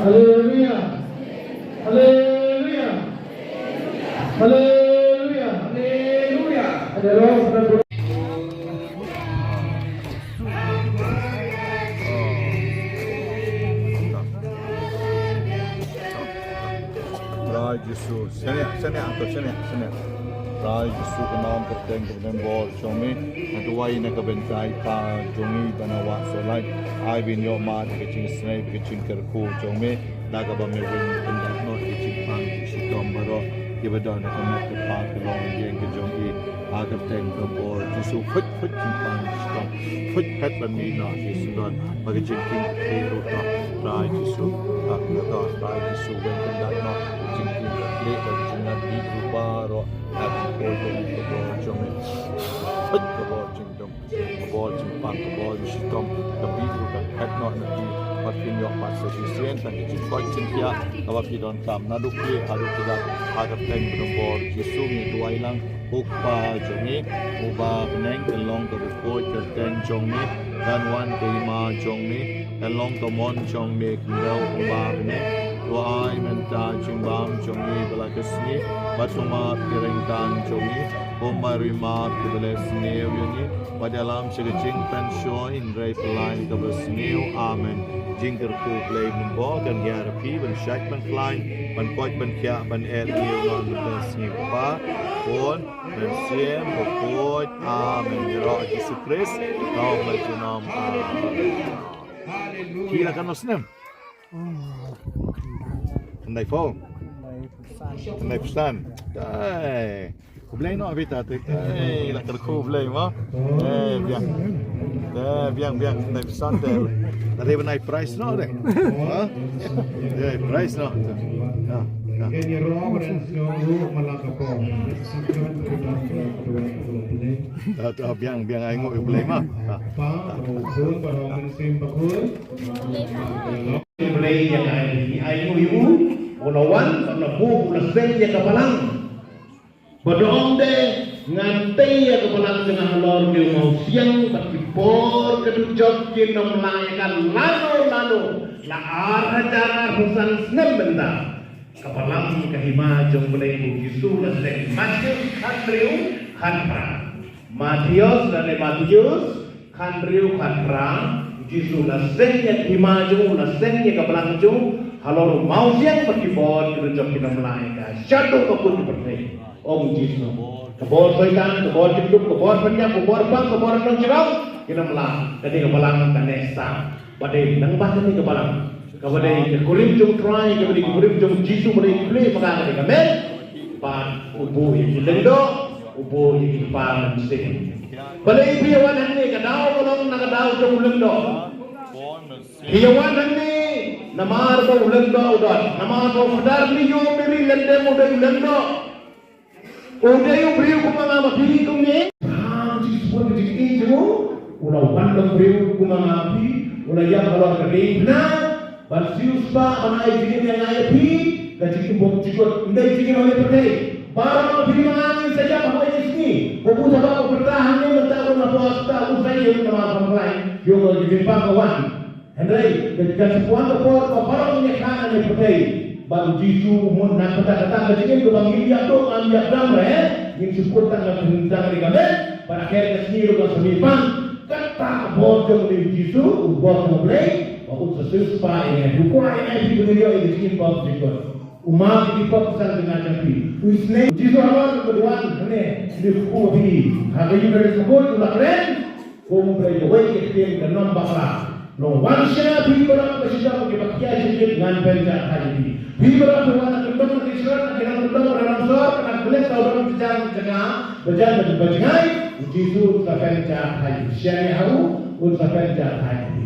Haleluya. Haleluya. Haleluya. Haleluya. Trai Jisu, shaniah, shaniah, Uncle, shaniah, shaniah. Trai Jisu, ka nam kyrteng kaba donbor jong me, nga duwai na ka bynta i pa jong ngi ba na Wah Sohlait. Ai ba in ïoh mad ïa ka jingisynei bad ka jingkyrkhu jong me, da kaba me ring kyndat noh ïa ka jingpang jingshitom baroh kiba don ha ka met ka phad ka longïing ka jong i. Ha ka kyrteng kaba donbor Jisu, peit, peit jingpang jingshitom, peit, peit ban mih noh ki syndon bad ka jingkieng ki ruh noh. Trai Jisu, ha ka kyrteng Trai Jisu, ring kyndat noh ka jingkieng ki ruh bad ka jingleh bih ruh baroh. Ha ka kyrteng kaba donbor jong me, peit ka bor jingdum, ka bor jingpang, ka bor jingshitom, ka bih ruh kan phet noh na ki, bad kin ïoh pat sa shisien tang ka jingkoit jingkhiah kaba phi donkam naduh kli haduh kdar. Ha ka kyrteng kaba donbor Jisu ngi duwai lang. Ko Kpa jong ngi uba ha bneng, kan long ka bkhuid ka kyrteng jong me, kan wan ka hima jong me, kan long ka mon jong me ha khyndew kumba ha bneng. To ai mynta ka jingbam jong ngi ha la ka sngi, bad to map ki ryngkang jong ngi kumba ngi map ïa kiba leh sniew ïa ngi, bad ïalam sha ka jingpynshoi, hynrei pyllait ïa kiba sniew. Amen. Jingkyrkhu Blei Mynbor kan ïaid ha phi ban shait ban khlaiñ, ban koit ban khiah, ban eh ban ïoh ïa ka sngi Kpa. Khun, Mynsiem Bakhuid, amen. Ïaroh Jisu Khrist, ka long ba junom, amen. Ki la kano snem? Khyndai phew. Khyndai phew san. Ai. Khublei noh bita te. Ai, la kyrkhu khublei mo. Ai, biang. Ai, biang, biang. Khyndai phew san te. Tadi bnai prize noh te. Ha? Ai, prize noh te. Ha, ha. Ta, ta, biang, biang ai nguh khublei mo. Ha. Blei ïa nga, ai nguh ïa u, u la wan, u la buh, u la seng ïa ka balang. Bad u ong de, ngan tei ïa ka balang jong nga halor une u mawsiang bad ki bor ka dujok kin ym lah ïa ka lano lano, la ar hajar arphew san snem mynta. Ka balang ka hima jong U Blei, u Jisu la seng. Mathaios khathynriew khatphra. Mathaios lane Mathaios khathynriew khatphra, u Jisu la seng ïa ka hima jong u, la seng ïa ka balang jong u halor u mawsiang bad ki bor ki dujok kin ym lah ïa ka. Shaduh ka kut ka pyrthei, ong u Jisu. Ka bor Soitan, ka bor jingdum, ka bor pynïap, ka bor pang, ka bor nongshyrkhei kin ym lah. Kane ka balang ka neh sah. Ba dei nangba kane ka balang, kaba dei ka kurim jong u Trai, kaba dei ka kurim jong u Jisu, ba dei ka khlieh ma ka, ka dei ka met. Bad u buh ïa ki lyngdoh, u buh ïa ki kpa mynsiem. Balei phi ïa wan hangne? Ka daw ka long na ka daw jong u lyngdoh. Phi ïa wan hangne namar ba u lyngdoh u don, namar ba u Phadar Leo Mary Lyngdoh u dei u lyngdoh. U dei u briew kum ma nga ma phi kumne. Tang jingspot jingïeit jong u, u la wan long briew kum ma nga ma phi, u la ïap halor ka diengphna ban siewspah ban ai jingim ïa nga ïa phi, ka jingim bymjukut, ym dei jingim ha ka pyrthei. Baroh ma phi ma nga ngin sa ïap ha kawei ka sngi. Ko bun sha ba ko pyrta hangne mynta ko na pos ta u sa ïap na ma pang lai. Ïoh ka jingpang ka wan. Hynrei ka, ka shu wan ka por ba baroh ngi ïa kha na pyrthei. Bad u Jisu u mut na kata kata ka jingim kaba ngim ïap duh ngim ïap dam re, ngin shu kut tang ka, tang ka met, bad ha ka sngi ruh ka shu mih pan. Kata ka bor jong u Jisu, u bor jong U Blei, ba un sa siewspah ïa ngi, u kwah ïa ngi ba ngin ïoh ïa ka jingim bymjukut. U map ïa ki pop ki san jong nga jong phi. U isynei u Jisu halor ka duwan hangne, u dei u kpu phi. Ha ka Eucharist ka bor u la kren. Kum ba ïa kawei ka ktien ka nong bakla. Long wan sha phi baroh ka shitom kiba khia jingit ngan pynjah thait ïa phi. Phi baroh phi wan na kyndong na ki shnong na ki nongkyndong na nongshor na ka klet ka u don ka jaka ba jan ba jngai. U Jisu un sa pynjah thait ïa phi. Shaniah ha u un sa pynjah thait ïa phi.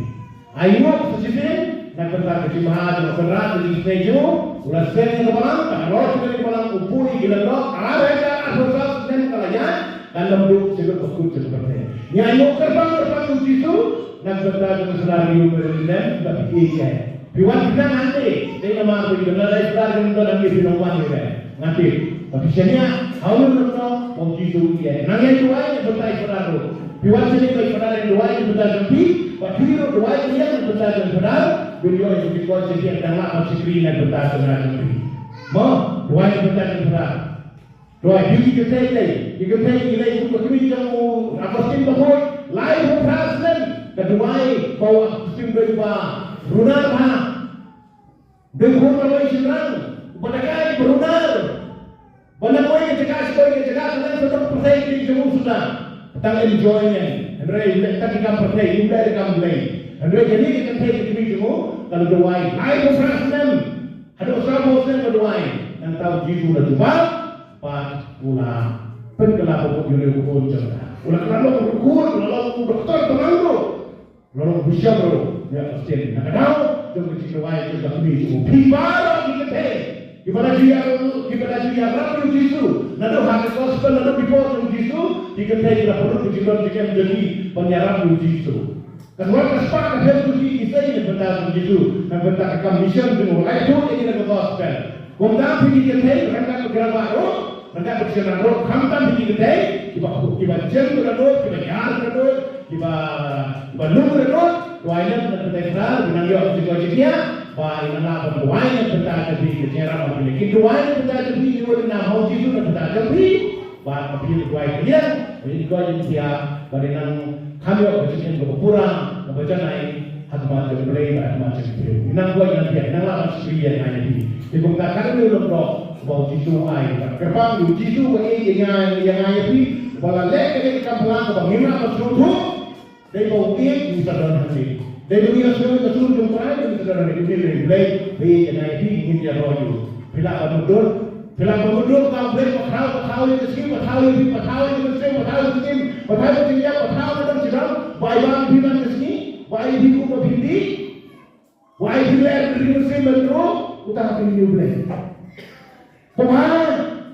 Ai nguh sa shisien na ka bynta ka jingmaham jong u Kynrad ka jingisynei jong u. U la seng ïa ka balang, ka roi ka balang u buh ïa ki lyngdoh, ar hajar arphew saw snem ka la ïaid. Kan ym duh shuh ka kut jong ka pyrthei. Ngi ai nguh kyrpang kyrpang ïa u Jisu na ka bynta jong u Phadar Leo Mary Lyngdoh ba phi ïeit ïa u. Phi wan phi nang hangne dei namar ba phi dei u Phadar Lyngdoh, hangne phi nang wan ïa u. Nga tip ba phi shaniah ha u Lyngdoh ba u Jisu u ïeit. Nang ïai duwai na ka bynta u Phadar ruh. Phi wan shane ba u Phadar ïai duwai na ka bynta jong phi, ba phi ruh duwai ïa u na ka bynta jong u Phadar. Bin ïoh ïa ka jingkoit jingkhiah dang lah ban shakri na ka bynta jong nga jong phi. Mo, duwai na ka bynta jong u Phadar. Duwai ïa ki kynthei, ki kynthei ki leit kum ka kmie jong u Augustine Bakhuid, laiphew phra snem ka duwai ba u Augustine Bakhuid ba runar bha. Dei khun marwei shynrang ba dei ka runar. Ba na kawei ka jaka sha kawei ka jaka, ka dang sdang pyrthei ki jong u suda. Tang enjoyment. Hynrei leh tang ki kam pyrthei, ym leh ki kam Blei. Hynrei kane ka kynthei ka kmie jong u ka la duwai laiphew phra snem. Haduh sawphew snem ka duwai. Nangta u Jisu u la jubab bad u la pynkylla ba u ïoh u khun jong ka. U la kylla long u khun, u la long u doktor ba nang ruh. Long u bishop ruh, ïa ka sien. Na ka daw jong ka jingduwai jong ka kmie jong u. Phi baroh ki kynthei kiba la ju ïa, kiba la ju ïarap ïa u Jisu naduh ha ka gospel, naduh before jong u Jisu, ki kynthei ki la pynlut ka jingdon jingem jong ki ban ïarap ïa u Jisu. Ka dei ka spah ka pher jong ki, ki sei na ka bynta jong u Jisu, na ka bynta ka kam mission jong u. Ai tu ïa ki na ka gospel. Kumta phi ki kynthei, ryngkat bad ki rangbah ruh, ryngkat bad ki rangbah ruh, khamtam phi ki kynthei kiba, kiba jem ka dohnud, kiba ïar ka dohnud, kiba, kiba lum ka dohnud, duwai lem na ka bynta u Phadar, nang ïoh ka jingkoit jingkhiah, ba nang lah ban duwai na ka bynta jong phi, ka jingïarap ba phi leh. Ki duwai na ka bynta jong phi, ïoh na ha u Jisu na ka bynta jong phi, ba phi duwai kylliang, ba phi duwai jingkhiah, ba nang kham ïoh ka jingim kaba pura, kaba janai. Ha khmat jong U Blei bad ha khmat jong phi. Nang buaid nang biang, nang lah ban shakri ïa nga ïa phi. Te kumta ka dei ka lyngdoh ba U Jisu u ai. Kyrpang U Jisu uba ïeit ïa nga, ïa nga ïa phi, uba la leh ïa ka kam bhalang kaba ngim lah ban sngewthuh. Dei ba u ïeit ngi sa don hangne. Dei ba ngi la sngewthuh ïa ka sur jong U Trai ngi sa don hangne. Une U Blei uba ïeit ïa nga ïa phi, ngin ïaroh ïa u. Phi lah ban mutdur. Phi lah ban mutdur, ka U Blei ba thaw, ba thaw ïa ka sngi, ba thaw ïa phi, ba thaw ïa ka mynsiem, ba thaw ïa ka ktien, ba thaw ïa ka jingïap, ba thaw ïa ka dang jingdon, ba ai ba phi man ka sngi, ba ai phi kum ba phi dei. Wai phi leh ri mynsiem ban ruh, uta phi ïa U Blei. Kumba,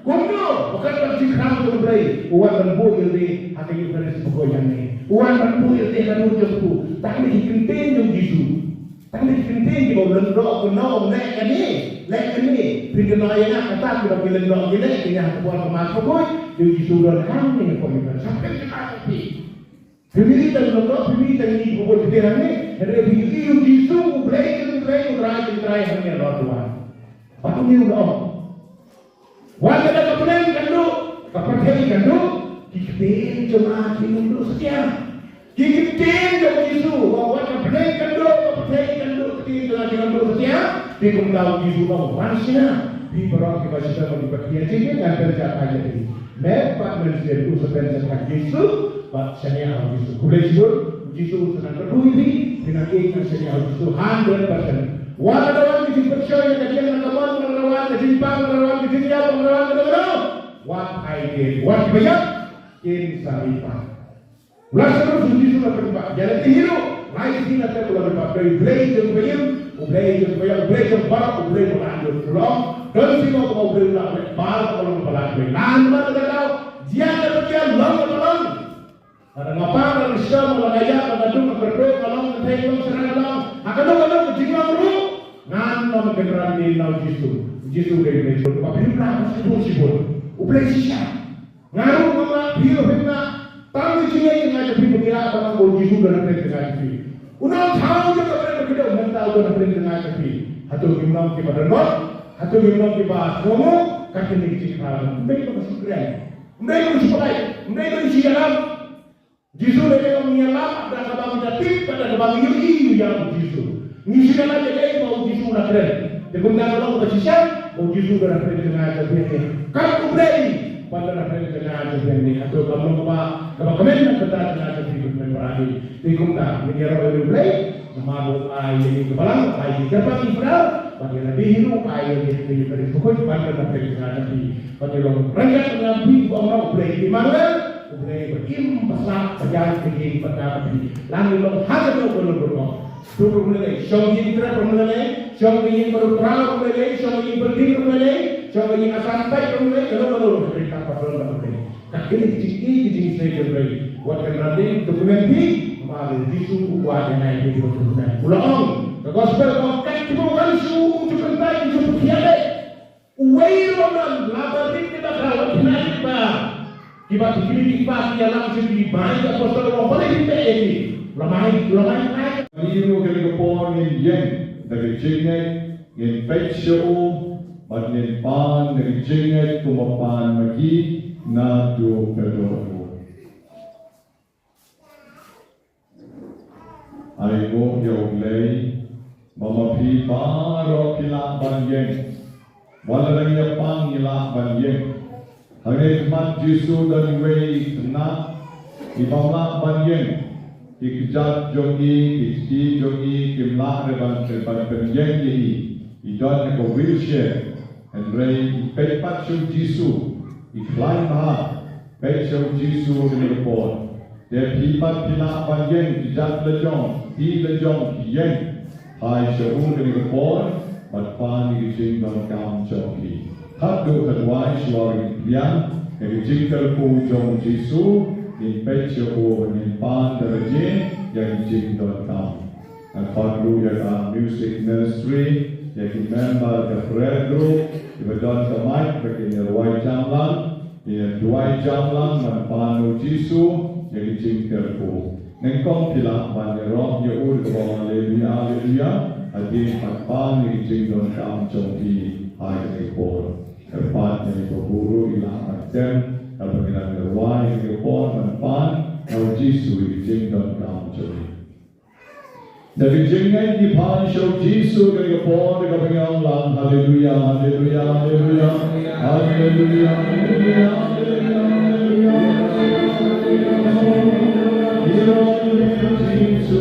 kumno, ba kat ba jingkhang jong U Blei, u wan ban buh ïa lade ha ka Eucharist ba ko ïa ne. U wan ban buh ïa lade ha ka dur jong u. Tang da ki kyntien jong U Jisu. Tang da ki kyntien kiba u lyngdoh, kumno, leh kane, leh kane. Phin kynnoh ïa nga kata kiba ki lyngdoh ki leh, ki ïa ha ka por ka mar ka buh, ïa U Jisu u don hangne ha ka Eucharist. Sa phin kynnoh ïa phi. Phi mih tang lyngdoh, phi mih tang ngi kiba bun ki hangne, hynrei phi ïohi U Jisu, U Blei jong ki blei, U Trai jong ki trai, hangne halor duwan. Bad une u la ong, wat lada ka bneng kan duh, ka pyrthei kan duh, ki ktien jong nga kin ym duh satia. Ki ktien jong U Jisu, wat lada ka bneng kan duh, ka pyrthei kan duh, ki ktien jong nga kin ym duh satia. Te kumta U Jisu u ong, wan shwa, phi baroh kiba shisha bad kiba khia jingim, ngan pynjah ïa phi. Met bad mynsiem u sa pynjah ïa U Jisu, bad shaniah ha U Jisu. Khublei shibun, U Jisu u sa nang kyrkhu ïa phi, phi nang ïeit nang shaniah ha U Jisu, hundred percent. Wat la wan ka jingpynshoi na ka jingïap na ka mon, wat la wan ka jingpang, wat la wan ka jingïap, wat la wan ka jingïap. Wat ai ïeit, wat kiba ïap, kin sa ri pat. U la sngewthuh U Jisu la pynpaw, ïa lade hi ruh, lai sngi la tep u la pynpaw, U Blei jong kiba im, U Blei jong kiba ïap, U Blei jong baroh, U Blei ba la ïoh. U la ong, don shisha kaba U Blei u la leh, baroh ka long ba la leh. Lan ba la leh, ïa la ba ïa long ba long. Lada nga pang, lada nga shong, lada nga ïap, lada nga duk, lada nga duk, nga long kynthei, long shynrang, long ha kano kano ka jinglong ruh, ngan ym kynran dien na U Jisu. U Jisu u dei U Blei shibun, kaba phi lah ban sngewthuh shibun. U Blei shisha. Nga ruh ngam lah, phi ruh phim lah. Tang ka jingngeit jong nga jong phi ba ngi lah ban ong ba U Jisu u don hapdeng jong nga jong phi. U nongthaw jong ka bneng ba kdew mynta u don hapdeng jong nga jong phi. Hato ngim long kiba dohnud? Hato ngim long kiba sngewnguh? Ka kine ki jingkha. Ym dei ba ngi shu kren. Ym dei ba ngi shu pynlait. Ym dei ba ngi shu ïalap. Jisu u dei ba ngi ïalap da kaba ngi da tip bad da kaba ngi ïohi ïa U Jisu. Ngi shu ïalap ïa kaei ba U Jisu u la kren. Te kumta ka long kaba shisha ba U Jisu u don hapdeng jong nga jong phi hangne. Kat U Blei pat u don hapdeng jong nga jong phi hangne. Hato kam long kaba, kaba kmen na ka bynta jong nga jong phi, kmen para hi. Te kumta ngin ïaroh ïa U Blei namar ba u ai ïa ngi ka balang, u ai ïa ngi ka balang, bad ïa lade hi ruh u ai ïa ngi ka Eucharist bakhuid ban don hapdeng jong nga jong phi. Ban ïa long ryngkat bad nga phi, ba ong U Blei Immanuel, U Blei ba im ba sah ba ïaid ba ïeng bad nga bad phi. Lane long ha kano kano ka rukom. Duk ruh lei lei, shong ïing trep ruh lei lei, shong ïing baroh trau ruh lei lei, shong ïing berding ruh lei lei, shong ïing asan peit ruh lei lei, kano kano ruh ka dei tang ba don bad U Blei. Ka kine ki jingïeit ki jingsneng jong U Blei. Wat kynran dien, to kmen phi, namar U Jisu u kwah ïa ngi ba ngin to kmen. U la ong, ka gospel ka ong, kat kiba wan sha u, um ju kyntait, um ju pyrkhiat lei. Uwei ruh um don, la barit ne bakhraw, wat kynait ba. Kiba ki kmie ki kpa ki ïalam sha ki bai ki apostol, u ong balei phi peit ïa ki. La mai, la mai, mai. Ngi ruh kane ka por ngin ïeng da ka jingngeit, ngin peit sha u, bad ngin pan da ka jingngeit kumba pan ma ki naduh ka dohnud. Ai nguh ïa U Blei ba ma phi baroh phi lah ban ïeng. Wat la dang ïa pang ngi lah ban ïeng. Hangne khmat Jisu don iwei i khynnah i bym lah ban ïeng. Ki kjat jong i, ki kti jong i kim lah re ban, ban pynïeng ïa i. I don ha ka wheelchair. Hynrei i peit pat sha u Jisu, i khlaiñ bha, peit sha u Jisu ha kane ka por. Te phi pat phi lah ban ïeng, ki kjat la jong, ki kti la jong, ki ïeng. Phai sha u ha kane ka por, bad pan ïa ka jingdonkam jong phi. Haduh katwai shuwa ngin pdiang ïa ka jingkyrkhu jong u Jisu, ngin peit sha u bad ngin pan da ka jingïa ka jingdonkam. Ngan khot ruh ïa ka music ministry, ïa ki member ka prayer group, kiba don ka mic ba kin ïa rwai jamlang, ïa rwai jamlang ban pan u Jisu ïa ki jingkyrkhu. Nyngkong phi lah ban ïaroh ïa u da kaba ong Haleluya, Haleluya, hadien ban pan ïa ki jingdonkam jong phi ha kane ka por. Kyrpad ïa phi baroh i lah ban tem, kaba ngi dang ïa rwai ha kane ka por ban pan ïa u Jisu ïa ki jingdonkam jong phi. Da ka jingngeit ngi pan sha u Jisu ha kane ka por kaba ngi ong lang, Haleluya, Haleluya, Haleluya. Haleluya, Haleluya, Haleluya, Haleluya. Haleluya, Jisu.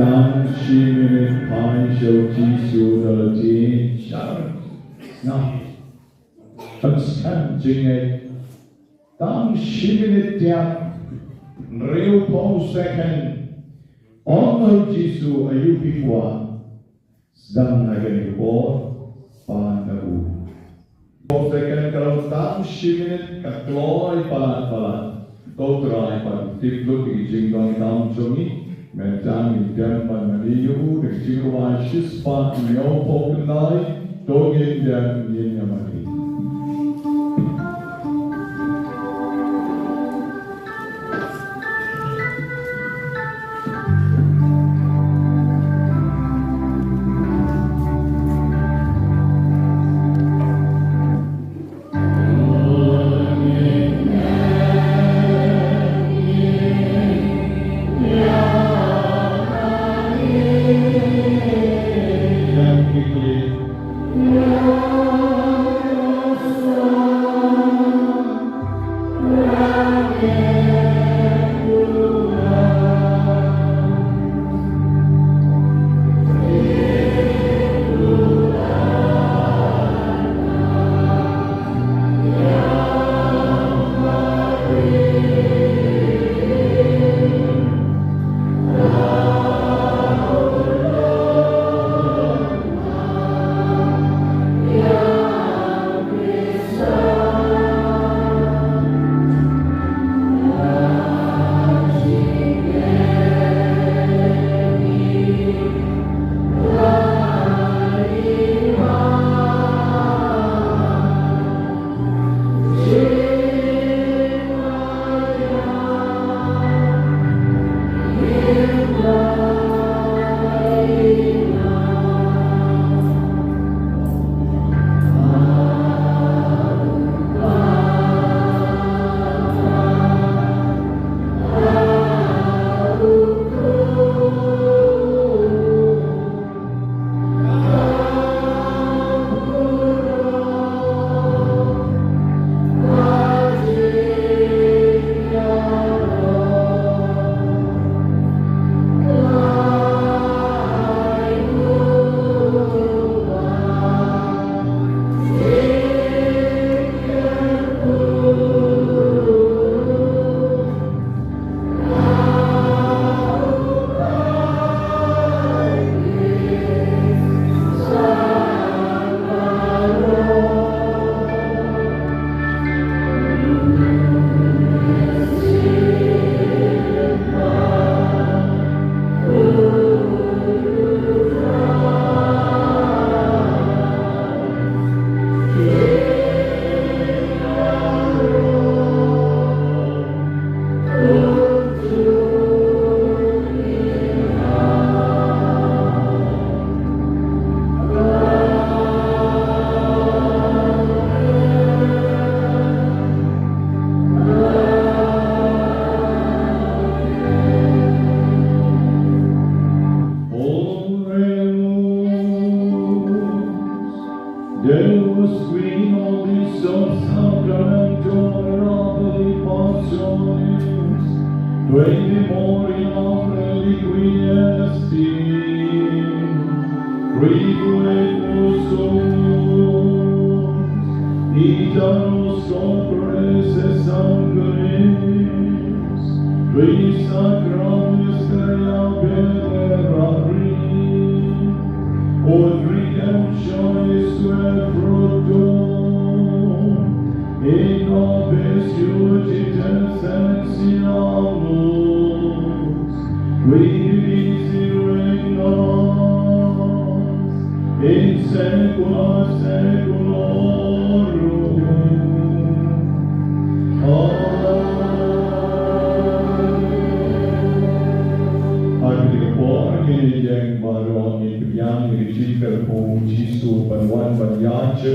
Tang shi minit pan sha u Jisu da lade. Sha. Nga. Kan skhem jingngeit. Tang shi minit tiap hynriewphew second. Ong ha u Jisu, aïu phi kwah? Sdang ha kane ka por, pan na u. Phew second ka long tang shi minit, ka kloi palat palat. Ko Trai, pan tip lut ïa ki jingdon tam jong ngi. Mynta ngin dem ban mane ïa u da ka jingrwai shispah hynñiewphew khyndai. To ngin dem, ngin ïa mane. Oremus. Deus qui nobis sum sacramentum regalat passionis, tue memoriam reliquiae esti, requiescus sumus, ita nos compres et sanguinis, qui sacra mysteria venerari, ut redemptionis suae fructum, in nobis iudices enseñamus, qui vivis et regnas in saecula saeculorum. Amen. Ha kane ka por ngin ïeng baroh, ngin pdiang ïa ka jingkyrkhu Jisu ban wan ban ïaid sha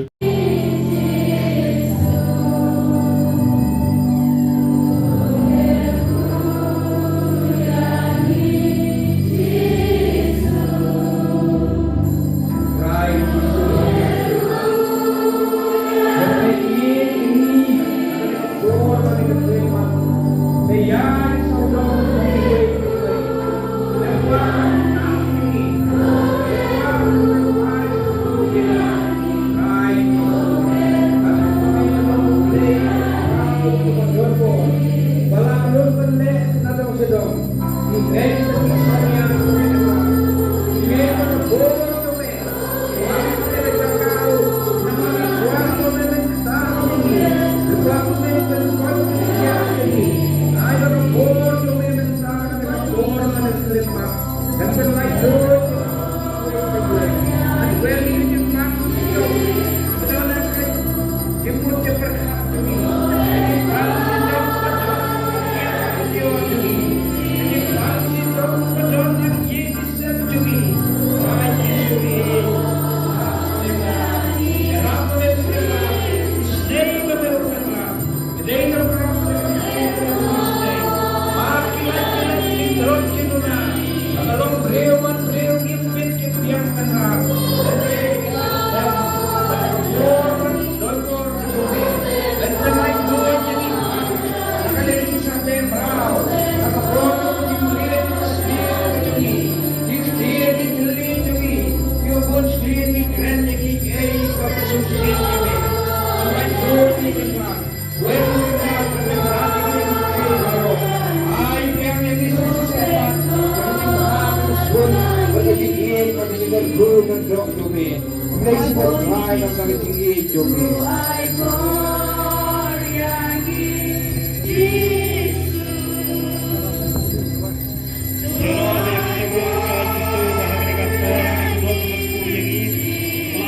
Ai ba ka jingïeit jong ngi.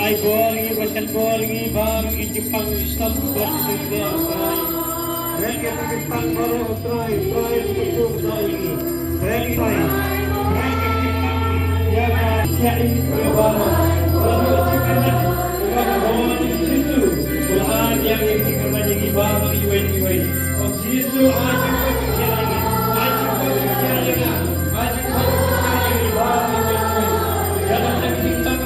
Ai bor ngi, ba shan bor ngi, ba ngi jingpang Islam, ba ngi jingpang. Ren ki jingpang baroh, Trai, Trai, ki jingpang Trai ngi. Ren ki, Trai, Trai ki jingpang. Ïa ka, ïa ngi, ïa baroh. Baroh ki jingpang. Ïa ka bor jong Jisu. Ba ïa ngi ki jingpang, ïa ngi baroh, iwei, iwei. O Jisu, ai jingpang, ïa ngi. Ai jingpang, ïa ngi. Ai jingpang, ïa ngi baroh, iwei, iwei. Ïa ka jingpang.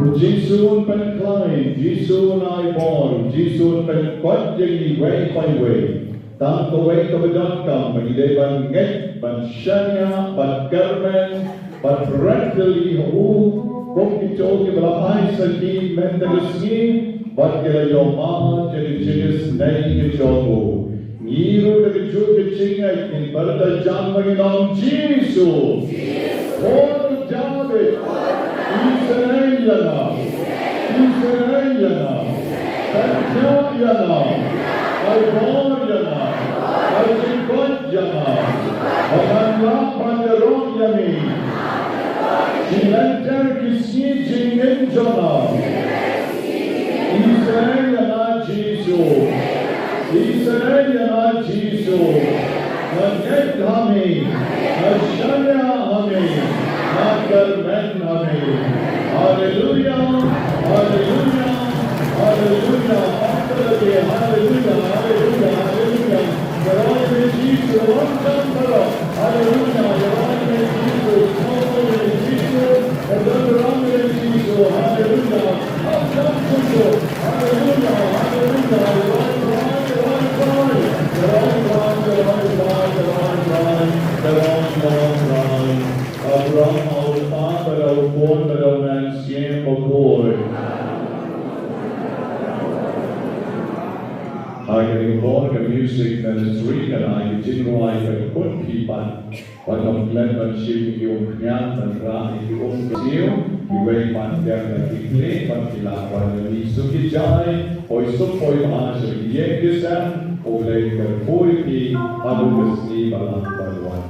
U Jisu un pynkhlaiñ, u Jisu un ai bor, u Jisu un pynkoit ïa ngi iwei pa iwei. Tang kawei kaba donkam ba ngi dei ban ngeit, ban shaniah, ban kyrmen, ban pyrkhat ïa u, kum kito kiba la phai sha ki mynta ka sngi, bad ki la ïohmad ïa ka jingisnei ka jong u. Ngi ruh da kajuh ka jingngeit ngin pyrta jan ba ngin ong Jisu. Khun Dabid, isynei ïa nga, isynei ïa nga, pynkhiah ïa nga, ai bor ïa nga, ai jingkoit ïa nga, ba ngan lah ban ïaroh ïa me. Jingïeit ki sngi jingim jong nga. Isynei ïa nga Jisu. Isynei ïa nga Jisu. Nga ngeit ha me. Nga shaniah ha me. Nga kyrmen ha me. Haleluya. Haleluya. Haleluya. Haleluya. Haleluya. Haleluya. Haleluya. Haleluya. Abraham, our father, our born, our man, sien, our boy. Ha kane ka por ka music ministry ka la ai ka jingrwai ka Khun Phi Pat. Wat nym klet ban shim ïa ki umphniang ban rah ïa ki umsniew, kiwei pat ïa ki khleh ban ki lah ban ïa ki suk ki jai, poi suk poi bha sha ki ïing ki sem, U Blei un kyrkhu ïa ki haduh ka sngi ba lah ban wan.